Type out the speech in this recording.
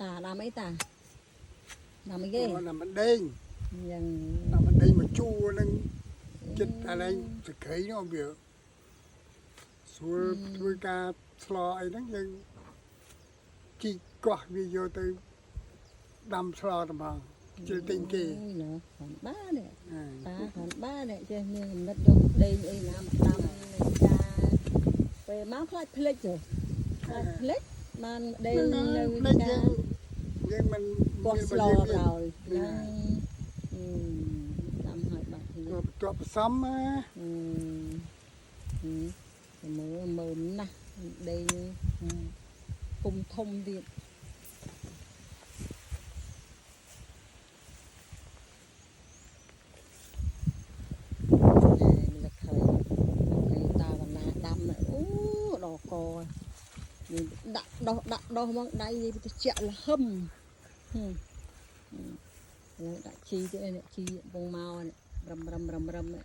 តាដាំអីតាដាំអីគេ ណាមិនដេញ យ៉ាង ណាមិនដេញមកជួនឹងចិត្តអានេះសក្តិនោះវាស្រួលធ្វើការស្លអីហ្នឹងយើងជីកកោះវាយកទៅដាំស្លត្មងជិលទិញគេ អូយណ៎គ្រាន់បានេះតាគ្រាន់បានេះចេះមានកំណត់យកដេញអីណាមកដាំនេះចាពេលមកខ្លាចភ្លេចទៅខ្លាចភ្លេចបានដេញនៅ ចា ភ្លេចយើងយើងមិន កោះស្លក្រោយហ្នឹងអឺដាំឲ្យបាត់គ្នា ក៏បន្ទាប់ផ្សំណា អឺមើលមើលណាស់ដេញពុំធំទៀត នេះឃើញឃើញតាវណ្ណាដាំអូដល់កនេះដាក់ដោះដាក់ដោះហ្មងដៃនេះវាត្រជាក់លហឹមហឹមដាក់ជីទៀតនេះជីកំពុងមកនេះរឹមរឹមរឹមរឹមនេះ